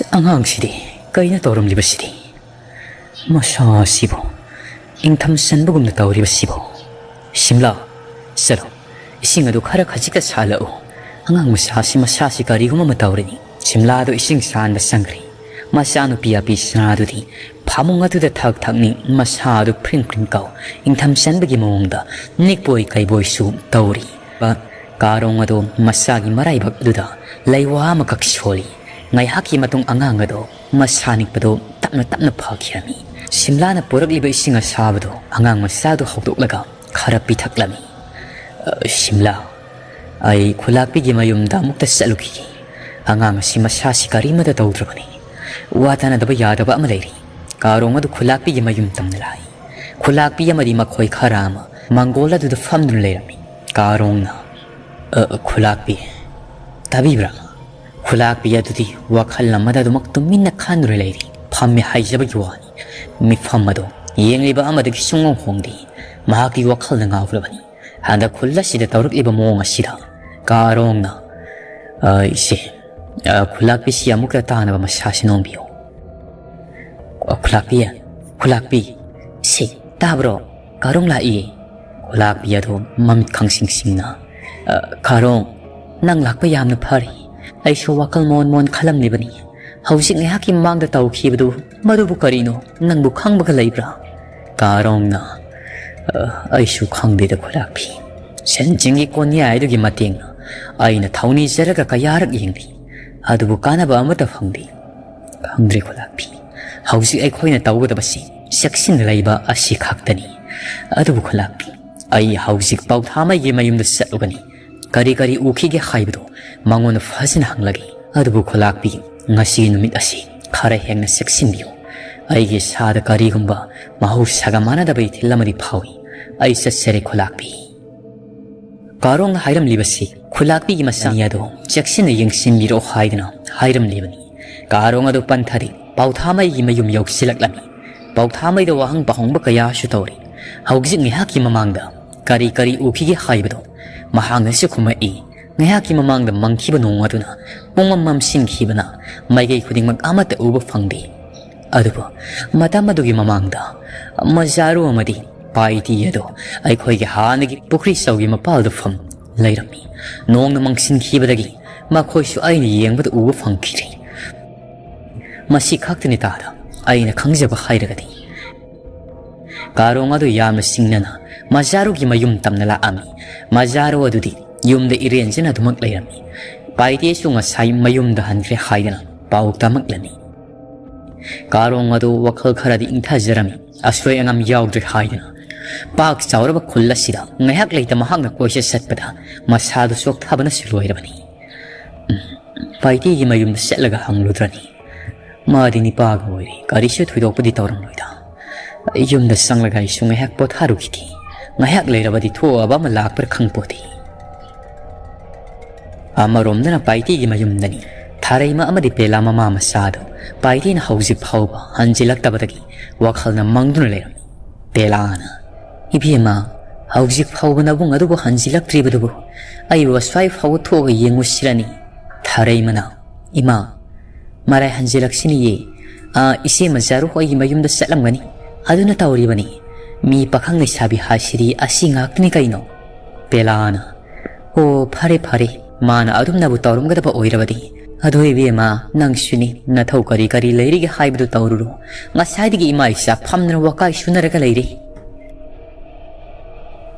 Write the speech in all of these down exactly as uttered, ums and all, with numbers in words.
ꯑꯉꯥꯡꯁꯤꯗꯤ ꯀꯩꯅꯣ ꯇꯧꯔꯝꯂꯤꯕꯁꯤꯗꯤ? ꯃꯁꯥ ꯑꯁꯤꯕꯨ ꯏꯪꯊꯝ ꯆꯟꯕꯒꯨꯝꯅ ꯇꯧꯔꯤꯕꯁꯤꯕꯨ? ꯁꯤꯝꯂꯥ, ꯆꯠꯂꯣ, ꯏꯁꯤꯡ ꯑꯗꯨ ꯈꯔ ꯈꯖꯤꯛꯇ ꯁꯥꯍꯜꯂꯛꯎ꯫ ꯑꯉꯥꯡ ꯃꯆꯥꯁꯤ ꯃꯁꯥꯁꯤ ꯀꯔꯤꯒꯨꯝꯕ ꯑꯃ ꯇꯧꯔꯤꯅꯤ꯫ ꯁꯤꯝꯂꯥꯗꯨ ꯏꯁꯤꯡ ꯁꯥꯍꯟꯕ ꯆꯪꯈ꯭ꯔꯤ꯫ ꯃꯆꯥꯅꯨꯄꯤ ꯑꯄꯤ ꯁꯅꯥꯗꯨꯗꯤ ꯐꯃꯨꯡ ꯑꯗꯨꯗ ꯊꯛ ꯊꯛꯅꯤ, ꯃꯁꯥ ꯑꯗꯨ ꯐ꯭ꯔꯤꯡ ꯐ꯭ꯔꯤꯡ ꯀꯥꯎ, ꯏꯪꯊꯝ ꯆꯟꯕꯒꯤ ꯃꯑꯣꯡꯗ ꯅꯤꯛꯄꯣꯏ ꯀꯩꯕꯣꯏꯁꯨ ꯇꯧꯔꯤ꯫ ꯀꯥꯔꯣꯡ ꯑꯗꯨ ꯃꯁꯥꯒꯤ ꯃꯔꯥꯏꯕꯛ ꯑꯗꯨꯗ ꯂꯩꯋꯥ ꯑꯃꯈꯛ ꯁꯣꯜꯂꯤ꯫ ꯉꯥꯏꯍꯥꯛꯀꯤ ꯃꯇꯨꯡ ꯑꯉꯥꯡ ꯑꯗꯨ ꯃꯁꯥ ꯅꯤꯛꯄꯗꯨ ꯇꯞꯅ ꯇꯞꯅ ꯐꯈꯤꯔꯝꯃꯤ꯫ ꯁꯤꯝꯂꯥꯅ ꯄꯨꯔꯛꯂꯤꯕ ꯏꯁꯤꯡ ꯑꯁꯥꯕꯗꯨ ꯑꯉꯥꯡ ꯃꯆꯥꯗꯨ ꯍꯧꯗꯣꯛꯂꯒ ꯈꯔ ꯄꯤꯊꯛꯂꯝꯃꯤ꯫ "ꯑ, ꯁꯤꯝꯂꯥ, ꯑꯩ ꯈꯨꯂꯥꯛꯄꯤꯒꯤ ꯃꯌꯨꯝꯗ ꯑꯃꯨꯛꯇ ꯆꯠꯂꯨꯈꯤꯒꯦ꯫ ꯑꯉꯥꯡ ꯑꯁꯤ ꯃꯁꯥꯁꯤ ꯀꯔꯤꯃꯇ ꯇꯧꯗ꯭ꯔꯕꯅꯤ꯫ ꯋꯥ ꯇꯥꯅꯗꯕ ꯌꯥꯗꯕ ꯑꯃ ꯂꯩꯔꯤ꯫" ꯀꯥꯔꯣꯡ ꯑꯗꯨ ꯈꯨꯂꯥꯛꯄꯤꯒꯤ ꯃꯌꯨꯝ ꯇꯝꯅ ꯂꯥꯛꯏ꯫ ꯈꯨꯂꯥꯛꯄꯤ ꯑꯃꯗꯤ ꯃꯈꯣꯏ ꯈꯔ ꯑꯃ ꯃꯪꯒꯣꯜ ꯑꯗꯨꯗ ꯐꯝꯗꯨꯅ ꯂꯩꯔꯝꯃꯤ꯫ ꯀꯥꯔꯣꯡꯅ, "ꯑ, ꯈꯨꯂꯥꯛꯄꯤ, ꯇꯥꯕꯤꯕ꯭ꯔꯥ?" ꯈꯨꯂꯥꯛꯄꯤ ꯑꯗꯨꯗꯤ ꯋꯥꯈꯜ ꯑꯃꯗ ꯑꯗꯨꯃꯛ ꯇꯨꯃꯤꯟꯅ ꯈꯟꯗꯨꯅ ꯂꯩꯔꯤ꯫ ꯐꯝꯃꯤ ꯍꯥꯏꯖꯕꯒꯤ ꯋꯥꯅꯤ꯫ ꯃꯤꯐꯝ ꯑꯗꯨ ꯌꯦꯡꯂꯤꯕ ꯑꯃꯗꯒꯤ ꯁꯨꯡꯍꯣꯡ ꯍꯣꯡꯗꯦ꯫ ꯃꯍꯥꯛꯀꯤ ꯋꯥꯈꯜꯅ ꯉꯥꯎꯔꯕꯅꯤ꯫ ꯍꯟꯗꯛ ꯈꯨꯜ ꯑꯁꯤꯗ ꯇꯧꯔꯛꯂꯤꯕ ꯃꯑꯣꯡ ꯑꯁꯤꯗ ꯀꯥꯔꯣꯡꯅ, "ꯑ, ꯏꯆꯦ, ꯑ, ꯈꯨꯂꯥꯛꯄꯤꯁꯤ ꯑꯃꯨꯛꯇ ꯇꯥꯅꯕ ꯃꯁꯥꯁꯤ ꯅꯣꯝꯕꯤꯌꯨ꯫" "ꯑ, ꯈꯨꯂꯥꯛꯄꯤ, ꯈꯨꯂꯥꯛꯄꯤ, ꯁꯤ ꯇꯥꯕ꯭ꯔꯣ? ꯀꯥꯔꯣꯡ ꯂꯥꯛꯏ꯫" ꯈꯨꯂꯥꯛꯄꯤ ꯑꯗꯨ ꯃꯃꯤꯠ ꯈꯪꯁꯤꯡ ꯁꯤꯡꯅ, "ꯑ, ꯀꯥꯔꯣꯡ, ꯅꯪ ꯂꯥꯛꯄ ꯌꯥꯝꯅ ꯐꯔꯦ꯫ ꯑꯩꯁꯨ ꯋꯥꯈꯜ ꯃꯣꯟ ꯃꯣꯟ ꯈꯜꯂꯝꯂꯤꯕꯅꯤ꯫ ꯍꯧꯖꯤꯛ ꯉꯥꯏꯍꯥꯛꯀꯤ ꯃꯃꯥꯡꯗ ꯇꯧꯈꯤꯕꯗꯨ ꯃꯗꯨꯕꯨ ꯀꯔꯤꯅꯣ? ꯅꯪꯕꯨ ꯈꯪꯕꯒ ꯂꯩꯕ꯭ꯔꯥ?" ꯀꯥꯔꯣꯡꯅ, "ꯑ, ꯑꯩꯁꯨ ꯈꯪꯗꯦꯗ ꯈꯨꯂꯥꯛꯄꯤ꯫ ꯁꯦꯟꯖꯤꯡꯒꯤ ꯀꯣꯟꯌꯥꯏꯗꯨꯒꯤ ꯃꯇꯦꯡꯅ ꯑꯩꯅ ꯊꯧꯅꯤꯖꯔꯒ ꯀꯌꯥꯔꯛ ꯌꯦꯡꯂꯤ, ꯑꯗꯨꯕꯨ ꯀꯥꯟꯅꯕ ꯑꯃꯠꯇ ꯐꯪꯗꯦ꯫ ꯈꯪꯗ꯭ꯔꯦ ꯈꯨꯂꯥꯛꯄꯤ, ꯍꯧꯖꯤꯛ ꯑꯩꯈꯣꯏꯅ ꯇꯧꯒꯗꯕꯁꯤ ꯆꯦꯛꯁꯤꯟꯅ ꯂꯩꯕ ꯑꯁꯤ ꯈꯛꯇꯅꯤ꯫ ꯑꯗꯨꯕꯨ ꯈꯨꯂꯥꯛꯄꯤ, ꯑꯩ ꯍꯧꯖꯤꯛ ꯄꯥꯎꯊꯥꯃꯩꯒꯤ ꯃꯌꯨꯝꯗ ꯆꯠꯂꯨꯒꯅꯤ꯫ ꯀꯔꯤ ꯀꯔꯤ ꯎꯈꯤꯒꯦ ꯍꯥꯏꯕꯗꯨ ꯃꯉꯣꯟꯗ ꯐꯖꯅ ꯍꯪꯂꯒꯦ꯫" ꯑꯗꯨꯕꯨ ꯈꯨꯂꯥꯛꯄꯤ, ꯉꯁꯤꯒꯤ ꯅꯨꯃꯤꯠ ꯑꯁꯤ ꯈꯔ ꯍꯦꯟꯅ ꯆꯦꯛꯁꯤꯟꯕꯤꯌꯨ꯫ ꯑꯩꯒꯤ ꯏꯁꯥꯗ ꯀꯔꯤꯒꯨꯝꯕ ꯃꯍꯧꯁꯥꯒ ꯃꯥꯟꯅꯗꯕ ꯏꯊꯤꯜ ꯑꯃꯗꯤ ꯐꯥꯎꯏ꯫ ꯑꯩ ꯆꯠꯆꯔꯦ ꯈꯨꯂꯥꯛꯄꯤ꯫ ꯀꯥꯔꯣꯡꯅ ꯍꯥꯏꯔꯝꯂꯤꯕꯁꯤ ꯈꯨꯂꯥꯛꯄꯤꯒꯤ ꯃꯆꯥꯅꯤ ꯑꯗꯨ ꯆꯦꯛꯁꯤꯟꯅ ꯌꯦꯡꯁꯤꯟꯕꯤꯔꯛꯑꯣ ꯍꯥꯏꯗꯨꯅ ꯍꯥꯏꯔꯝꯂꯤꯕꯅꯤ꯫ ꯀꯥꯔꯣꯡ ꯑꯗꯨ ꯄꯟꯊꯔꯤ꯫ ꯄꯥꯎꯊꯥꯃꯩꯒꯤ ꯃꯌꯨꯝ ꯌꯧꯁꯤꯜꯂꯛꯂꯝꯃꯤ꯫ ꯄꯥꯎꯊꯥꯃꯩꯗ ꯋꯥꯍꯪ ꯄꯥꯎꯍꯪꯕ ꯀꯌꯥꯁꯨ ꯇꯧꯔꯤ꯫ ꯍꯧꯖꯤꯛ ꯉꯥꯏꯍꯥꯛꯀꯤ ꯃꯃꯥꯡꯗ ꯀꯔꯤ ꯀꯔꯤ ꯎꯈꯤꯒꯦ ꯍꯥꯏꯕꯗꯨ ꯃꯍꯥꯛꯅꯁꯨ ꯈꯨꯝꯃꯛꯏ꯫ ꯉꯥꯏꯍꯥꯛꯀꯤ ꯃꯃꯥꯡꯗ ꯃꯪꯈꯤꯕ ꯅꯣꯡ ꯑꯗꯨꯅ ꯄꯨꯡꯃꯝ ꯃꯝꯁꯤꯟꯈꯤꯕꯅ ꯃꯥꯏꯀꯩ ꯈꯨꯗꯤꯡꯃꯛ ꯑꯃꯠꯇ ꯎꯕ ꯐꯪꯗꯦ꯫ ꯑꯗꯨꯕꯨ ꯃꯇꯝ ꯑꯗꯨꯒꯤ ꯃꯃꯥꯡꯗ ꯃꯖꯥꯔꯨ ꯑꯃꯗꯤ ꯄꯥꯏꯇꯤ ꯑꯗꯨ ꯑꯩꯈꯣꯏꯒꯤ ꯍꯥꯟꯅꯒꯤ ꯄꯨꯈ꯭ꯔꯤ ꯆꯧꯒꯤ ꯃꯄꯥꯜꯗ ꯐꯝ ꯂꯩꯔꯝꯃꯤ꯫ ꯅꯣꯡꯅ ꯃꯪꯁꯤꯟꯈꯤꯕꯗꯒꯤ ꯃꯈꯣꯏꯁꯨ ꯑꯩꯅ ꯌꯦꯡꯕꯗ ꯎꯕ ꯐꯪꯈꯤꯗ꯭ꯔꯦ꯫ ꯃꯁꯤ ꯈꯛꯇꯅꯤ ꯇꯥꯗ ꯑꯩꯅ ꯈꯪꯖꯕ ꯍꯥꯏꯔꯒꯗꯤ꯫ ꯀꯥꯔꯣꯡ ꯑꯗꯨ ꯌꯥꯝꯅ ꯁꯤꯡꯅꯅ ꯃꯖꯥꯔꯨꯒꯤ ꯃꯌꯨꯝ ꯇꯝꯅ ꯂꯥꯛꯑꯝꯃꯤ꯫ ꯃꯖꯥꯔꯨ ꯑꯗꯨꯗꯤ ꯌꯨꯝꯗ ꯏꯔꯦꯟꯖꯅ ꯑꯗꯨꯃꯛ ꯂꯩꯔꯝꯃꯤ꯫ ꯄꯥꯏꯇꯦꯁꯨ ꯉꯁꯥꯏ ꯃꯌꯨꯝꯗ ꯍꯟꯈ꯭ꯔꯦ ꯍꯥꯏꯗꯅ ꯄꯥꯎ ꯇꯝꯃꯛꯂꯝꯃꯤ꯫ ꯀꯥꯔꯣꯡ ꯑꯗꯨ ꯋꯥꯈꯜ ꯈꯔꯗꯤ ꯏꯪꯊꯖꯔꯝꯃꯤ꯫ ꯑꯁꯣꯏ ꯑꯉꯥꯝ ꯌꯥꯎꯗ꯭ꯔꯦ ꯍꯥꯏꯗꯅ ꯄꯥꯛ ꯆꯥꯎꯔꯕ ꯈꯨꯜ ꯑꯁꯤꯗ ꯉꯥꯏꯍꯥꯛ ꯂꯩꯇ ꯃꯍꯥꯛꯅ ꯀꯣꯏꯆꯠ ꯆꯠꯄꯗ ꯃꯁꯥꯗꯨ ꯆꯣꯛꯊꯕꯅꯁꯨ ꯂꯣꯏꯔꯕꯅꯤ꯫ ꯎꯝ, ꯄꯥꯏꯇꯦꯒꯤ ꯃꯌꯨꯝꯗ ꯆꯠꯂꯒ ꯍꯪꯂꯨꯗ꯭ꯔꯅꯤ? ꯃꯥꯗꯤ ꯅꯤꯄꯥꯒ ꯑꯣꯏꯔꯤ, ꯀꯔꯤꯁꯨ ꯊꯣꯏꯗꯣꯛꯄꯗꯤ ꯇꯧꯔꯝꯂꯣꯏꯗ꯫ ꯌꯨꯝꯗ ꯆꯪꯂꯒ ꯑꯩꯁꯨ ꯉꯥꯏꯍꯥꯛ ꯄꯣꯊꯥꯔꯨꯈꯤꯒꯦ꯫ ꯉꯥꯏꯍꯥꯛ ꯂꯩꯔꯕꯗꯤ ꯊꯣꯛꯑꯕ ꯑꯃ ꯂꯥꯛꯄ꯭ꯔꯥ ꯈꯪꯄꯣꯠꯇꯦ꯫ ꯑꯃꯔꯣꯝꯗꯅ ꯄꯥꯏꯇꯦꯒꯤ ꯃꯌꯨꯝꯗꯅꯤ꯫ ꯊꯥꯔꯩꯃ ꯑꯃꯗꯤ ꯄꯦꯂꯥ ꯃꯃꯥ ꯃꯆꯥꯗꯨ ꯄꯥꯏꯇꯦꯅ ꯍꯧꯖꯤꯛ ꯐꯥꯎꯕ ꯍꯟꯖꯤꯜꯂꯛꯇꯕꯗꯒꯤ ꯋꯥꯈꯜꯅ ꯃꯪꯗꯨꯅ ꯂꯩꯔꯝꯃꯤ꯫ ꯄꯦꯂꯥꯅ, "ꯏꯕꯦꯝꯃ, ꯍꯧꯖꯤꯛ ꯐꯥꯎꯕ ꯅꯕꯨꯡ ꯑꯗꯨꯕꯨ ꯍꯟꯖꯤꯜꯂꯛꯇ꯭ꯔꯤꯕꯗꯨꯕꯨ ꯑꯩꯕꯨ ꯑꯁ꯭ꯋꯥꯏ ꯐꯥꯎꯕ ꯊꯣꯛꯑꯒ ꯌꯦꯡꯉꯨꯁꯤꯔꯅꯤ?" ꯊꯥꯔꯩꯃꯅ, "ꯏꯃꯥ, ꯃꯔꯥꯏ ꯍꯟꯖꯤꯜꯂꯛꯁꯤꯅꯤꯌꯦ꯫ ꯑꯥ, ꯏꯆꯦ ꯃꯖꯥꯔꯨ ꯍꯣꯏꯒꯤ ꯃꯌꯨꯝꯗ ꯆꯠꯂꯝꯒꯅꯤ꯫ ꯑꯗꯨꯅ ꯇꯧꯔꯤꯕꯅꯤ꯫ ꯃꯤ ꯄꯥꯈꯪ ꯂꯩꯁꯥꯕꯤ ꯍꯥꯏꯁꯤꯗꯤ ꯑꯁꯤ ꯉꯥꯛꯇꯅꯤ ꯀꯩꯅꯣ?" ꯄꯦꯂꯥꯅ, "ꯑꯣ, ꯐꯔꯦ, ꯐꯔꯦ꯫ ꯃꯥꯅ ꯑꯗꯨꯝꯅꯕꯨ ꯇꯧꯔꯝꯒꯗꯕ ꯑꯣꯏꯔꯕꯗꯤ꯫ ꯑꯗꯣ ꯏꯕꯦꯝꯃ, ꯅꯪꯁꯨꯅꯤ, ꯅꯊꯧ ꯀꯔꯤ ꯀꯔꯤ ꯂꯩꯔꯤꯒꯦ ꯍꯥꯏꯕꯗꯨ ꯇꯧꯔꯨꯔꯣ꯫ ꯉꯁꯥꯏꯗꯒꯤ ꯏꯃꯥ ꯏꯆꯥ ꯐꯝꯗꯅ ꯋꯥꯀꯥꯏ ꯁꯨꯅꯔꯒ ꯂꯩꯔꯤ꯫"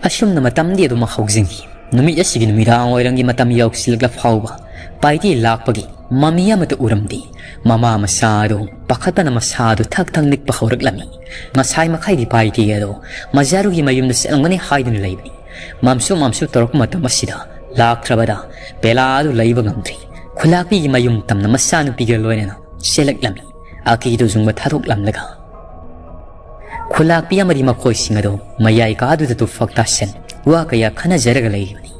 ꯑꯁꯨꯝꯅ ꯃꯇꯝꯗꯤ ꯑꯗꯨꯃꯛ ꯍꯧꯖꯤꯟꯈꯤ꯫ ꯅꯨꯃꯤꯠ ꯑꯁꯤꯒꯤ ꯅꯨꯃꯤꯗꯥꯡ ꯋꯥꯏꯔꯝꯒꯤ ꯃꯇꯝ ꯌꯧꯁꯤꯜꯂꯛꯂ ꯐꯥꯎꯕ ꯄꯥꯏꯇꯦ ꯂꯥꯛꯄꯒꯤ ꯃꯃꯤ ꯑꯃꯠꯇ ꯎꯔꯝꯗꯦ꯫ ꯃꯃꯥ ꯃꯆꯥ ꯑꯗꯨ ꯄꯥꯈꯠꯄꯅ ꯃꯁꯥꯗꯨ ꯊꯛ ꯊꯛ ꯅꯤꯛꯄ ꯍꯧꯔꯛꯂꯝꯃꯤ꯫ ꯉꯁꯥꯏ ꯃꯈꯥꯏꯒꯤ ꯄꯥꯏꯇꯦ ꯑꯗꯨ ꯃꯖꯥꯔꯨꯒꯤ ꯃꯌꯨꯝꯗ ꯆꯠꯂꯝꯒꯅꯤ ꯍꯥꯏꯗꯨꯅ ꯂꯩꯕꯅꯤ꯫ ꯃꯝꯁꯨ ꯃꯝꯁꯨ ꯇꯧꯔꯛꯄ ꯃꯇꯝ ꯑꯁꯤꯗ ꯂꯥꯛꯇ꯭ꯔꯕꯗ ꯄꯦꯂꯥ ꯑꯗꯨ ꯂꯩꯕ ꯉꯝꯗ꯭ꯔꯦ꯫ ꯈꯨꯂꯥꯛꯄꯤꯒꯤ ꯃꯌꯨꯝ ꯇꯝꯅ ꯃꯆꯥꯅꯨꯄꯤꯒ ꯂꯣꯏꯅꯅ ꯆꯦꯜꯂꯛꯂꯝꯃꯤ꯫ ꯑꯀꯤꯗꯨ ꯖꯨꯡꯕ ꯊꯥꯗꯣꯛꯂꯝꯂꯒ ꯈꯨꯂꯥꯛꯄꯤ ꯑꯃꯗꯤ ꯃꯈꯣꯏꯁꯤꯡ ꯑꯗꯨ ꯃꯌꯥꯏ ꯀꯥꯗꯨꯗ ꯇꯨꯐꯛ ꯇꯥꯁꯤꯟ ꯋꯥ ꯀꯌꯥ ꯈꯟꯅꯖꯔꯒ ꯂꯩꯔꯤꯕꯅꯤ꯫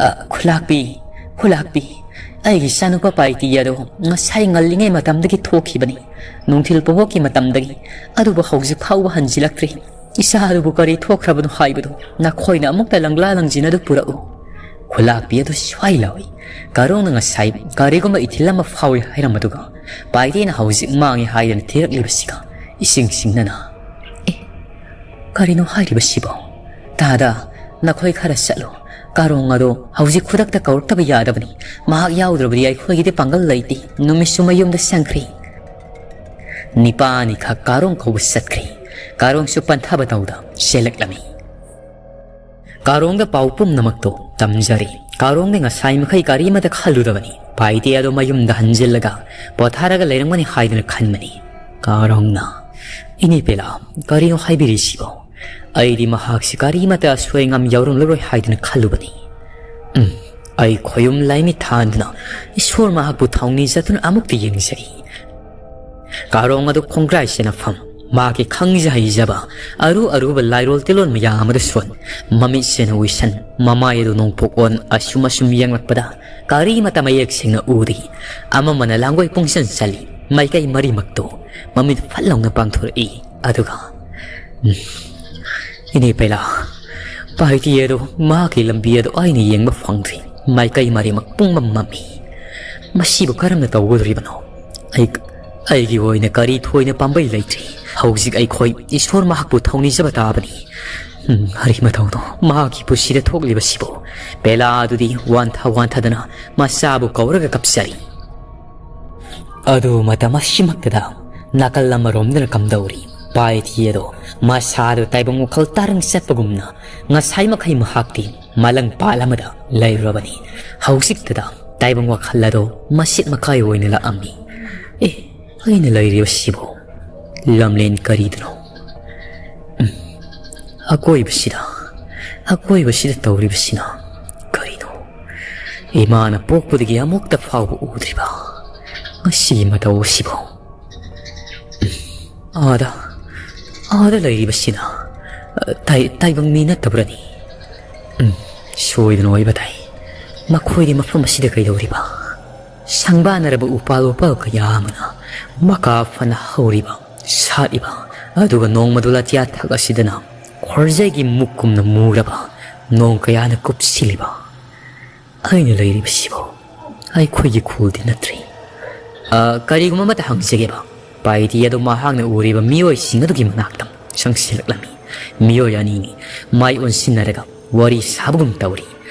"ꯑ, ꯈꯨꯂꯥꯛꯄꯤ, ꯈꯨꯂꯥꯛꯄꯤ, ꯑꯩꯒꯤ ꯏꯆꯥꯅꯨꯄꯥ ꯄꯥꯏꯇꯤ ꯑꯗꯣ ꯉꯁꯥꯏ ꯉꯜꯂꯤꯉꯩ ꯃꯇꯝꯗꯒꯤ ꯊꯣꯛꯈꯤꯕꯅꯤ꯫ ꯅꯨꯡꯊꯤꯜ ꯄꯣꯍꯣꯛꯀꯤ ꯃꯇꯝꯗꯒꯤ, ꯑꯗꯨꯕꯨ ꯍꯧꯖꯤꯛ ꯐꯥꯎꯕ ꯍꯟꯖꯤꯜꯂꯛꯇ꯭ꯔꯤ꯫ ꯏꯆꯥ ꯑꯗꯨꯕꯨ ꯀꯔꯤ ꯊꯣꯛꯈ꯭ꯔꯕꯅꯣ ꯍꯥꯏꯕꯗꯨ ꯅꯈꯣꯏꯅ ꯑꯃꯨꯛꯇ ꯂꯪꯂꯥ ꯂꯪꯖꯤꯟ ꯑꯗꯨ ꯄꯨꯔꯛꯎ꯫" ꯈꯨꯂꯥꯛꯄꯤ ꯑꯗꯨ ꯁ꯭ꯋꯥꯏ ꯂꯥꯎꯏ꯫ ꯀꯥꯔꯣꯡꯅ ꯉꯁꯥꯏ ꯀꯔꯤꯒꯨꯝꯕ ꯏꯊꯤꯜ ꯑꯃ ꯐꯥꯎꯏ ꯍꯥꯏꯔꯝꯕꯗꯨꯒ ꯄꯥꯏꯇꯦꯅ ꯍꯧꯖꯤꯛ ꯃꯥꯡꯉꯤ ꯍꯥꯏꯗꯅ ꯊꯤꯔꯛꯂꯤꯕꯁꯤꯒ ꯏꯁꯤꯡ ꯁꯤꯡꯅꯅ꯫ "ꯑꯦ, ꯀꯔꯤꯅꯣ ꯍꯥꯏꯔꯤꯕꯁꯤꯕꯣ? ꯇꯥꯗ, ꯅꯈꯣꯏ ꯈꯔ ꯆꯠꯂꯨ꯫ ꯀꯥꯔꯣꯡ ꯑꯗꯣ ꯍꯧꯖꯤꯛ ꯈꯨꯗꯛꯇ ꯀꯧꯔꯛꯇꯕ ꯌꯥꯗꯕꯅꯤ꯫ ꯃꯍꯥꯛ ꯌꯥꯎꯗ꯭ꯔꯕꯗꯤ ꯑꯩꯈꯣꯏꯒꯤꯗꯤ ꯄꯥꯡꯒꯜ ꯂꯩꯇꯦ꯫ ꯅꯨꯃꯤꯠꯁꯨ ꯃꯌꯨꯝꯗ ꯆꯪꯈ꯭ꯔꯦ"꯫ ꯅꯤꯄꯥꯅꯤꯈꯛ ꯀꯥꯔꯣꯡ ꯀꯧꯕ ꯆꯠꯈ꯭ꯔꯦ꯫ ꯀꯥꯔꯣꯡꯁꯨ ꯄꯟꯊꯕ ꯇꯧꯗ ꯆꯦꯜꯂꯛꯂꯝꯃꯤ꯫ ꯀꯥꯔꯣꯡꯗ ꯄꯥꯎ ꯄꯨꯝꯅꯃꯛꯇꯣ ꯇꯝꯖꯔꯦ꯫ ꯀꯥꯔꯣꯡꯗ ꯉꯁꯥꯏ ꯃꯈꯩ ꯀꯔꯤꯃꯇ ꯈꯜꯂꯨꯗꯕꯅꯤ꯫ ꯄꯥꯏꯇꯦ ꯑꯗꯣ ꯃꯌꯨꯝꯗ ꯍꯟꯖꯤꯜꯂꯒ ꯄꯣꯊꯥꯔꯒ ꯂꯩꯔꯝꯒꯅꯤ ꯍꯥꯏꯗꯨꯅ ꯈꯟꯕꯅꯤ꯫ ꯀꯥꯔꯣꯡꯅ, "ꯏꯅꯦ ꯄꯦꯂꯥ, ꯀꯔꯤꯅꯣ ꯍꯥꯏꯕꯤꯔꯤꯁꯤꯕꯣ? ꯑꯩꯗꯤ ꯃꯍꯥꯛꯁꯤ ꯀꯔꯤꯃꯇ ꯑꯁꯣꯏ ꯑꯉꯥꯝ ꯌꯥꯎꯔꯝꯂꯔꯣꯏ ꯍꯥꯏꯗꯨꯅ ꯈꯜꯂꯨꯕꯅꯤ꯫ ꯎꯝ, ꯑꯩ ꯈꯣꯌꯨꯝ ꯂꯥꯏꯃꯤꯠ ꯊꯥꯟꯗꯨꯅ ꯏꯁꯣꯔ ꯃꯍꯥꯛꯄꯨ ꯊꯧꯅꯤꯖꯗꯨꯅ ꯑꯃꯨꯛꯇ ꯌꯦꯡꯖꯔꯤ"꯫ ꯀꯥꯔꯣꯡ ꯑꯗꯨ ꯈꯣꯡꯒ꯭ꯔꯥꯏ ꯁꯦꯠꯅꯐꯝ, ꯃꯍꯥꯛꯀꯤ ꯈꯪꯖ ꯍꯩꯖꯕ ꯑꯔꯨ ꯑꯔꯨꯕ ꯂꯥꯏꯔꯣꯜ ꯇꯤꯂꯣꯟ ꯃꯌꯥꯝ ꯑꯗꯨ ꯁꯣꯟ, ꯃꯃꯤꯠ ꯁꯦꯅ ꯎꯏꯁꯟ, ꯃꯃꯥꯏ ꯑꯗꯨ ꯅꯣꯡꯄꯣꯛ ꯑꯣꯟ ꯑꯁꯨꯝ ꯑꯁꯨꯝ ꯌꯦꯡꯂꯛꯄꯗ ꯀꯔꯤꯃꯇ ꯃꯌꯦꯛ ꯁꯦꯡꯅ ꯎꯗꯦ꯫ ꯑꯃꯃꯅ ꯂꯥꯡꯒꯣꯏ ꯄꯨꯡꯁꯟ ꯆꯜꯂꯤ꯫ ꯃꯥꯏꯀꯩ ꯃꯔꯤꯃꯛꯇꯨ ꯃꯃꯤꯠ ꯐꯠ ꯂꯥꯎꯅ ꯄꯥꯡꯊꯣꯔꯛꯏ꯫ ꯑꯗꯨꯒ, ꯎꯝ, "ꯏꯅꯦ ꯄꯩꯂꯥ, ꯄꯥꯏꯇꯤ ꯑꯗꯨ ꯃꯍꯥꯛꯀꯤ ꯂꯝꯕꯤ ꯑꯗꯨ ꯑꯩꯅ ꯌꯦꯡꯕ ꯐꯪꯗ꯭ꯔꯤ꯫ ꯃꯥꯏꯀꯩ ꯃꯔꯤꯃꯛ ꯄꯨꯡꯃꯝ ꯃꯝꯃꯤ꯫ ꯃꯁꯤꯕꯨ ꯀꯔꯝꯅ ꯇꯧꯒꯗꯧꯔꯤꯕꯅꯣ? ꯑꯩ, ꯑꯩꯒꯤ ꯑꯣꯏꯅ ꯀꯔꯤ ꯊꯣꯏꯅ ꯄꯥꯝꯕꯩ ꯂꯩꯇ꯭ꯔꯤ꯫ ꯍꯧꯖꯤꯛ ꯑꯩꯈꯣꯏ ꯏꯁꯣꯔ ꯃꯍꯥꯛꯄꯨ ꯊꯧꯅꯤꯖꯕ ꯇꯥꯕꯅꯤ"꯫ ꯎꯝ, ꯀꯔꯤ ꯃꯇꯧꯅꯣ ꯃꯍꯥꯛꯀꯤ ꯄꯨꯟꯁꯤꯗ ꯊꯣꯛꯂꯤꯕꯁꯤꯕꯨ? ꯄꯦꯂꯥ ꯑꯗꯨꯗꯤ ꯋꯥꯟꯊ ꯋꯥꯟꯊꯗꯅ ꯃꯆꯥꯕꯨ ꯀꯧꯔꯒ ꯀꯞꯆꯔꯤ꯫ ꯑꯗꯨ ꯃꯇꯝ ꯑꯁꯤꯃꯛꯇꯗ ꯅꯥꯀꯜ ꯑꯃꯔꯣꯝꯗꯅ ꯀꯝꯗꯧꯔꯤ? ꯄꯥꯏꯊꯤ ꯑꯗꯣ ꯃꯁꯥꯗꯨ ꯇꯥꯏꯕꯪ ꯋꯥꯈꯜ ꯇꯥꯔꯪ ꯆꯠꯄꯒꯨꯝꯅ ꯉꯁꯥꯏ ꯃꯈꯩ ꯃꯍꯥꯛꯇꯤ ꯃꯂꯪ ꯄꯥꯠ ꯑꯃꯗ ꯂꯩꯔꯨꯔꯕꯅꯤ꯫ ꯍꯧꯖꯤꯛꯇꯗ ꯇꯥꯏꯕꯪ ꯋꯥꯈꯜ ꯑꯗꯣ ꯃꯁꯤꯠ ꯃꯀꯥꯏ ꯑꯣꯏꯅ ꯂꯥꯛꯑꯝꯃꯤ꯫ "ꯑꯦ, ꯑꯩꯅ ꯂꯩꯔꯤꯕꯁꯤꯕꯨ ꯂꯝꯂꯦꯟ ꯀꯔꯤꯗꯅꯣ? ꯎꯝ, ꯑꯀꯣꯏꯕꯁꯤꯗ, ꯑꯀꯣꯏꯕꯁꯤꯗ ꯇꯧꯔꯤꯕꯁꯤꯅ ꯀꯔꯤꯅꯣ? ꯏꯃꯥꯅ ꯄꯣꯛꯄꯗꯒꯤ ꯑꯃꯨꯛꯇ ꯐꯥꯎꯕ ꯎꯗ꯭ꯔꯤꯕ ꯃꯁꯤꯒꯤ ꯃꯇꯧ ꯑꯁꯤꯕꯨ꯫ ꯎꯝ, ꯑꯥꯗ, ꯑꯥꯗ ꯂꯩꯔꯤꯕꯁꯤꯅ, ꯑ, ꯇꯥꯏ-, ꯇꯥꯏꯕꯪ ꯃꯤ ꯅꯠꯇꯕ꯭ꯔꯅꯤ? ꯎꯝ, ꯁꯣꯏꯗꯅ ꯑꯣꯏꯕ ꯇꯥꯏ꯫ ꯃꯈꯣꯏꯗꯤ ꯃꯐꯝ ꯑꯁꯤꯗ ꯀꯩꯗꯧꯔꯤꯕ?" ꯁꯪꯕꯥꯅꯔꯕ ꯎꯄꯥꯜ ꯋꯥꯄꯥꯜ ꯀꯌꯥ ꯑꯃꯅ ꯃꯀꯥ ꯐꯅ ꯍꯧꯔꯤꯕ, ꯁꯥꯠꯂꯤꯕ, ꯑꯗꯨꯒ ꯅꯣꯡꯃꯗꯨ ꯂꯥꯇꯤꯌꯥ ꯊꯛ ꯑꯁꯤꯗꯅ ꯈꯣꯔꯖꯩꯒꯤ ꯃꯨꯛꯀꯨꯝꯅ ꯃꯨꯔꯕ ꯅꯣꯡ ꯀꯌꯥꯅ ꯀꯨꯞꯁꯤꯜꯂꯤꯕ꯫ ꯑꯩꯅ ꯂꯩꯔꯤꯕꯁꯤꯕꯨ ꯑꯩꯈꯣꯏꯒꯤ ꯈꯨꯜꯗꯤ ꯅꯠꯇ꯭ꯔꯦ꯫ ꯑ, ꯀꯔꯤꯒꯨꯝꯕ ꯑꯃꯇ ꯍꯪꯖꯒꯦꯕ꯫ ꯄꯥꯏꯇꯤ ꯑꯗꯨ ꯃꯍꯥꯛꯅ ꯎꯔꯤꯕ ꯃꯤꯑꯣꯏꯁꯤꯡ ꯑꯗꯨꯒꯤ ꯃꯅꯥꯛꯇ ꯆꯪꯁꯤꯜꯂꯛꯂꯝꯃꯤ꯫ ꯃꯤꯑꯣꯏ ꯑꯅꯤꯅꯤ ꯃꯥꯏ ꯑꯣꯟꯁꯤꯟꯅꯔꯒ ꯋꯥꯔꯤ ꯁꯥꯕꯒꯨꯝ ꯇꯧꯔꯤ꯫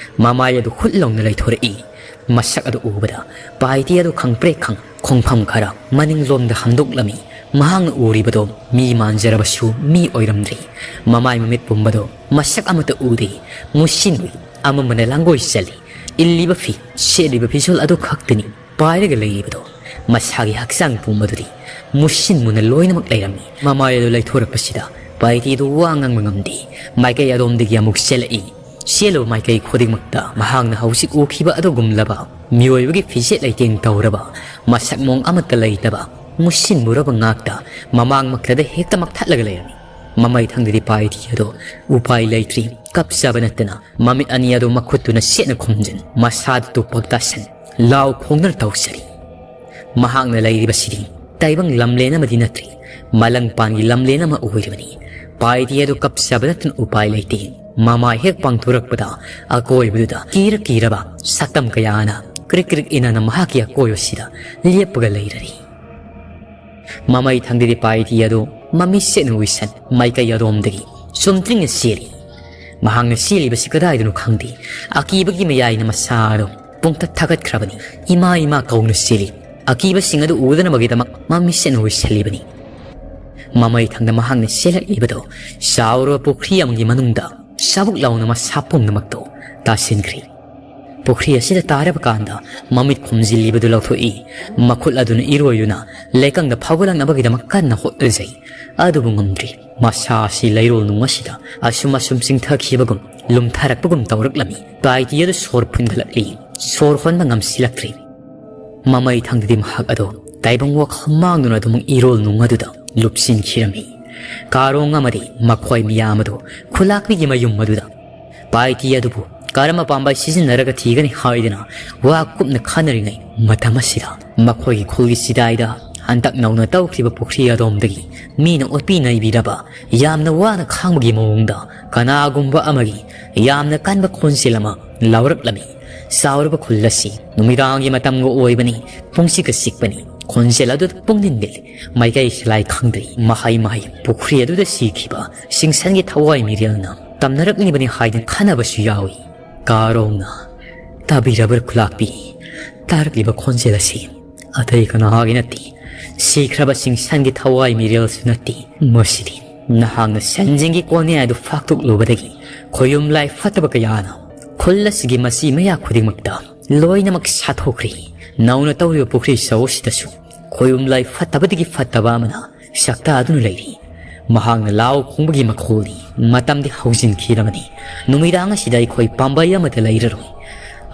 ꯃꯃꯥꯏ ꯑꯗꯨ ꯍꯨꯠ ꯂꯥꯎꯅ ꯂꯩꯊꯣꯔꯛꯏ꯫ ꯃꯁꯛ ꯑꯗꯨ ꯎꯕꯗ ꯄꯥꯏꯇꯤ ꯑꯗꯨ ꯈꯪꯄ꯭ꯔꯦꯛ ꯈꯪ ꯈꯣꯡꯐꯝ ꯈꯔ ꯃꯅꯤꯡꯂꯣꯝꯗ ꯍꯟꯗꯣꯛꯂꯝꯃꯤ꯫ ꯃꯍꯥꯛꯅ ꯎꯔꯤꯕꯗꯣ ꯃꯤ ꯃꯥꯟꯖꯔꯕꯁꯨ ꯃꯤ ꯑꯣꯏꯔꯝꯗ꯭ꯔꯤ꯫ ꯃꯃꯥꯏ ꯃꯃꯤꯠ ꯄꯨꯝꯕꯗꯣ ꯃꯁꯛ ꯑꯃꯠꯇ ꯎꯗꯦ꯫ ꯃꯨꯁꯤꯟ ꯃꯨꯏ꯫ ꯑꯃꯝꯕꯅ ꯂꯥꯡꯒꯣꯏ ꯆꯜꯂꯤ꯫ ꯏꯜꯂꯤꯕ ꯐꯤ, ꯁꯦꯠꯂꯤꯕ ꯐꯤꯖꯣꯜ ꯑꯗꯨ ꯈꯛꯇꯅꯤ ꯄꯥꯏꯔꯒ ꯂꯩꯔꯤꯕꯗꯣ꯫ ꯃꯁꯥꯒꯤ ꯍꯛꯆꯥꯡ ꯄꯨꯝꯕꯗꯨꯗꯤ ꯃꯨꯁꯤꯟ ꯃꯨꯅ ꯂꯣꯏꯅꯃꯛ ꯂꯩꯔꯝꯃꯤ꯫ ꯃꯃꯥꯏ ꯑꯗꯨ ꯂꯩꯊꯣꯔꯛꯄꯁꯤꯗ ꯄꯥꯏꯇꯤꯗꯨ ꯋꯥ ꯉꯥꯡꯕ ꯉꯝꯗꯦ꯫ ꯃꯥꯏꯀꯩ ꯑꯗꯣꯝꯗꯒꯤ ꯑꯃꯨꯛ ꯆꯦꯜꯂꯛꯏ꯫ ꯆꯦꯜꯂꯨꯕ ꯃꯥꯏꯀꯩ ꯈꯨꯗꯤꯡꯃꯛꯇ ꯃꯍꯥꯛꯅ ꯍꯧꯖꯤꯛ ꯎꯈꯤꯕ ꯑꯗꯨꯒꯨꯝꯂꯕ ꯃꯤꯑꯣꯏꯕꯒꯤ ꯐꯤꯖꯦꯠ ꯂꯩꯇꯦꯡ ꯇꯧꯔꯕ, ꯃꯁꯛ ꯃꯑꯣꯡ ꯑꯃꯠꯇ ꯂꯩꯇꯕ, ꯃꯨꯁꯤꯟ ꯃꯨꯔꯕ ꯉꯥꯛꯇ ꯃꯃꯥꯡꯃꯛꯇꯗ ꯍꯦꯛꯇ ꯃꯛꯊꯠꯂꯒ ꯂꯩꯔꯝꯃꯤ꯫ ꯃꯃꯩ ꯊꯪꯗꯗꯤ ꯄꯥꯏꯔꯤ ꯑꯗꯣ ꯎꯄꯥꯏ ꯂꯩꯇ꯭ꯔꯤ꯫ ꯀꯞꯆꯕ ꯅꯠꯇꯅ ꯃꯃꯤꯠ ꯑꯅꯤ ꯑꯗꯨ ꯃꯈꯨꯠꯇꯨꯅ ꯁꯦꯠꯅ ꯈꯨꯝꯖꯤꯟ, ꯃꯁꯥꯗ ꯇꯨꯞꯄ ꯇꯥꯁꯟ, ꯂꯥꯎ ꯈꯣꯡꯗꯨꯅ ꯇꯧꯖꯔꯤ꯫ ꯃꯍꯥꯛꯅ ꯂꯩꯔꯤꯕꯁꯤꯗꯤ ꯇꯥꯏꯕꯪ ꯂꯝꯂꯦꯟ ꯑꯃꯗꯤ ꯅꯠꯇ꯭ꯔꯤ, ꯃꯂꯪꯄꯥꯟꯒꯤ ꯂꯝꯂꯦꯟ ꯑꯃ ꯑꯣꯏꯔꯤꯕꯅꯤ꯫ ꯄꯥꯏꯔꯤ ꯑꯗꯨ ꯀꯞꯆꯕ ꯅꯠꯇꯅ ꯎꯄꯥꯏ ꯂꯩꯇꯦ꯫ ꯃꯃꯥꯏ ꯍꯦꯛ ꯄꯥꯡꯊꯣꯔꯛꯄꯗ ꯑꯀꯣꯏꯕꯗꯨꯗ ꯀꯤꯔ ꯀꯤꯔꯕ ꯁꯛꯇꯝ ꯀꯌꯥꯅ ꯀ꯭ꯔꯤꯛ ꯀ꯭ꯔꯤꯛ ꯏꯅꯅ ꯃꯍꯥꯛꯀꯤ ꯑꯀꯣꯏꯕꯁꯤꯗ ꯂꯦꯞꯄꯒ ꯂꯩꯔꯔꯤ꯫ ꯃꯃꯩ ꯊꯪꯗꯗꯤ ꯄꯥꯏꯔꯤ ꯑꯗꯨ ꯃꯃꯤꯠ ꯁꯦꯠꯅ ꯎꯏꯁꯟ ꯃꯥꯏꯀꯩ ꯑꯗꯣꯝꯗꯒꯤ ꯆꯨꯝꯗ꯭ꯔꯤꯡꯅ ꯆꯦꯜꯂꯤ꯫ ꯃꯍꯥꯛꯅ ꯆꯦꯜꯂꯤꯕꯁꯤ ꯀꯗꯥꯏꯗꯅꯣ ꯈꯪꯗꯦ꯫ ꯑꯀꯤꯕꯒꯤ ꯃꯌꯥꯏꯅ ꯃꯁꯥ ꯑꯗꯨ ꯄꯨꯡꯊꯛ ꯊꯀꯠꯈ꯭ꯔꯕꯅꯤ꯫ "ꯏꯃꯥ, ꯏꯃꯥ" ꯀꯧꯅ ꯆꯦꯜꯂꯤ꯫ ꯑꯀꯤꯕꯁꯤꯡ ꯑꯗꯨ ꯎꯗꯅꯕꯒꯤꯗꯃꯛ ꯃꯃꯤꯠ ꯁꯦꯠꯅ ꯎꯏꯁꯜꯂꯤꯕꯅꯤ꯫ ꯃꯃꯩ ꯊꯪꯗ ꯃꯍꯥꯛꯅ ꯆꯦꯜꯂꯛꯂꯤꯕꯗꯨ ꯆꯥꯎꯔꯕ ꯄꯨꯈ꯭ꯔꯤ ꯑꯃꯒꯤ ꯃꯅꯨꯡꯗ ꯆꯥꯕꯨꯛ ꯂꯥꯎꯅ ꯃꯁꯥ ꯄꯨꯝꯅꯃꯛꯇꯨ ꯇꯥꯁꯤꯟꯈ꯭ꯔꯤ꯫ ꯄꯨꯈ꯭ꯔꯤ ꯑꯁꯤꯗ ꯇꯥꯔꯕ ꯀꯥꯟꯗ ꯃꯃꯤꯠ ꯈꯨꯝꯖꯤꯜꯂꯤꯕꯗꯨ ꯂꯧꯊꯣꯛꯏ꯫ ꯃꯈꯨꯠ ꯑꯗꯨꯅ ꯏꯔꯣꯏꯗꯨꯅ ꯂꯩꯀꯪꯗ ꯐꯥꯎꯒꯠꯂꯛꯅꯕꯒꯤꯗꯃꯛ ꯀꯟꯅ ꯍꯣꯠꯅꯖꯩ꯫ ꯑꯗꯨꯕꯨ ꯉꯝꯗ꯭ꯔꯤ꯫ ꯃꯁꯥ ꯑꯁꯤ ꯂꯩꯔꯣꯜ ꯅꯨꯡ ꯑꯁꯤꯗ ꯑꯁꯨꯝ ꯑꯁꯨꯝ ꯆꯤꯡꯊꯈꯤꯕꯒꯨꯝ, ꯂꯨꯝꯊꯔꯛꯄꯒꯨꯝ ꯇꯧꯔꯛꯂꯝꯃꯤ꯫ ꯄꯥꯏꯇꯤ ꯑꯗꯨ ꯁꯣꯔ ꯐꯨꯟꯒꯠꯂꯛꯂꯤ꯫ ꯁꯣꯔ ꯍꯣꯟꯕ ꯉꯝꯁꯤꯜꯂꯛꯇ꯭ꯔꯤ꯫ ꯃꯃꯩ ꯊꯪꯗꯗꯤ ꯃꯍꯥꯛ ꯑꯗꯨ ꯇꯥꯏꯕꯪ ꯋꯥꯈꯜ ꯃꯥꯡꯗꯨꯅ ꯑꯗꯨꯃꯛ ꯏꯔꯣꯜ ꯅꯨꯡ ꯑꯗꯨꯗ ꯂꯨꯞꯁꯤꯟꯈꯤꯔꯝꯃꯤ꯫ ꯀꯥꯔꯣꯡ ꯑꯃꯗꯤ ꯃꯈꯣꯏ ꯃꯤꯌꯥꯝ ꯑꯗꯨ ꯈꯨꯂꯥꯛꯄꯤꯒꯤ ꯃꯌꯨꯝ ꯑꯗꯨꯗ ꯄꯥꯏꯇꯤ ꯑꯗꯨꯕꯨ ꯀꯔꯝꯕ ꯄꯥꯝꯕꯩ ꯁꯤꯖꯤꯟꯅꯔꯒ ꯊꯤꯒꯅꯤ ꯍꯥꯏꯗꯨꯅ ꯋꯥ ꯀꯨꯞꯅ ꯈꯟꯅꯔꯤꯉꯩ ꯃꯇꯝ ꯑꯁꯤꯗ ꯃꯈꯣꯏꯒꯤ ꯈꯨꯜꯒꯤ ꯆꯤꯗꯥꯏꯗ ꯍꯟꯗꯛ ꯅꯧꯅ ꯇꯧꯈꯤꯕ ꯄꯨꯈ꯭ꯔꯤ ꯑꯗꯣꯝꯗꯒꯤ ꯃꯤꯅ ꯑꯣꯠꯄꯤ ꯅꯩꯕꯤꯔꯕ, ꯌꯥꯝꯅ ꯋꯥꯅ ꯈꯥꯡꯕꯒꯤ ꯃꯑꯣꯡꯗ ꯀꯅꯥꯒꯨꯝꯕ ꯑꯃꯒꯤ ꯌꯥꯝꯅ ꯀꯟꯕ ꯈꯣꯟꯖꯦꯜ ꯑꯃ ꯂꯥꯎꯔꯛꯂꯝꯃꯤ꯫ ꯆꯥꯎꯔꯕ ꯈꯨꯜ ꯑꯁꯤ ꯅꯨꯃꯤꯗꯥꯡꯒꯤ ꯃꯇꯝꯒ ꯑꯣꯏꯕꯅꯤ, ꯄꯨꯡꯁꯤꯒ ꯆꯤꯛꯄꯅꯤ꯫ ꯈꯣꯟꯖꯦꯜ ꯑꯗꯨꯗ ꯄꯨꯡꯅꯤꯟ ꯅꯤꯜꯂꯤ꯫ ꯃꯥꯏꯀꯩ ꯁꯂꯥꯏ ꯈꯪꯗ꯭ꯔꯤ꯫ ꯃꯍꯩ ꯃꯍꯩ ꯄꯨꯈ꯭ꯔꯤ ꯑꯗꯨꯗ ꯁꯤꯈꯤꯕ ꯁꯤꯡꯁꯟꯒꯤ ꯊꯋꯥꯏ ꯃꯤꯔꯦꯜꯅ ꯇꯝꯅꯔꯛꯂꯤꯕꯅꯤ ꯍꯥꯏꯗꯨꯅ ꯈꯟꯅꯕꯁꯨ ꯌꯥꯎꯏ꯫ ꯀꯥꯔꯣꯡꯅ, "ꯇꯥꯕꯤꯔꯕ꯭ꯔꯥ ꯈꯨꯂꯥꯛꯄꯤ? ꯇꯥꯔꯛꯂꯤꯕ ꯈꯣꯟꯖꯦꯜ ꯑꯁꯤ ꯑꯇꯩ ꯀꯅꯥꯒꯤ ꯅꯠꯇꯦ, ꯁꯤꯈ꯭ꯔꯕ ꯁꯤꯡꯁꯟꯒꯤ ꯊꯋꯥꯏ ꯃꯤꯔꯦꯜꯁꯨ ꯅꯠꯇꯦ꯫ ꯃꯁꯤꯗꯤ ꯅꯍꯥꯛꯅ ꯁꯟꯖꯦꯡꯒꯤ ꯀꯣꯅꯦ ꯑꯗꯨ ꯐꯥꯛꯇꯣꯛꯂꯨꯕꯗꯒꯤ ꯈꯣꯌꯨꯝ ꯂꯥꯏ ꯐꯠꯇꯕ ꯀꯌꯥꯅ ꯈꯨꯜ ꯑꯁꯤꯒꯤ ꯃꯆꯤ ꯃꯌꯥ ꯈꯨꯗꯤꯡꯃꯛꯇ ꯂꯣꯏꯅꯃꯛ ꯁꯥꯊꯣꯛꯈ꯭ꯔꯦ꯫ ꯅꯧꯅ ꯇꯧꯔꯤꯕ ꯄꯨꯈ꯭ꯔꯤ ꯆꯧꯁꯤꯗꯁꯨ ꯈꯣꯌꯨꯝ ꯂꯥꯏ ꯐꯠꯇꯕꯗꯒꯤ ꯐꯠꯇꯕ ꯑꯃꯅ ꯁꯛꯇꯥꯗꯨꯅ ꯂꯩꯔꯤ꯫ ꯃꯍꯥꯛꯅ ꯂꯥꯎ ꯈꯣꯡꯕꯒꯤ ꯃꯈꯣꯜꯅꯤ꯫ ꯃꯇꯝꯗꯤ ꯍꯧꯖꯤꯟꯈꯤꯔꯕꯅꯤ꯫ ꯅꯨꯃꯤꯗꯥꯡ ꯑꯁꯤꯗ ꯑꯩꯈꯣꯏ ꯄꯥꯝꯕꯩ ꯑꯃꯠꯇ ꯂꯩꯔꯔꯣꯏ꯫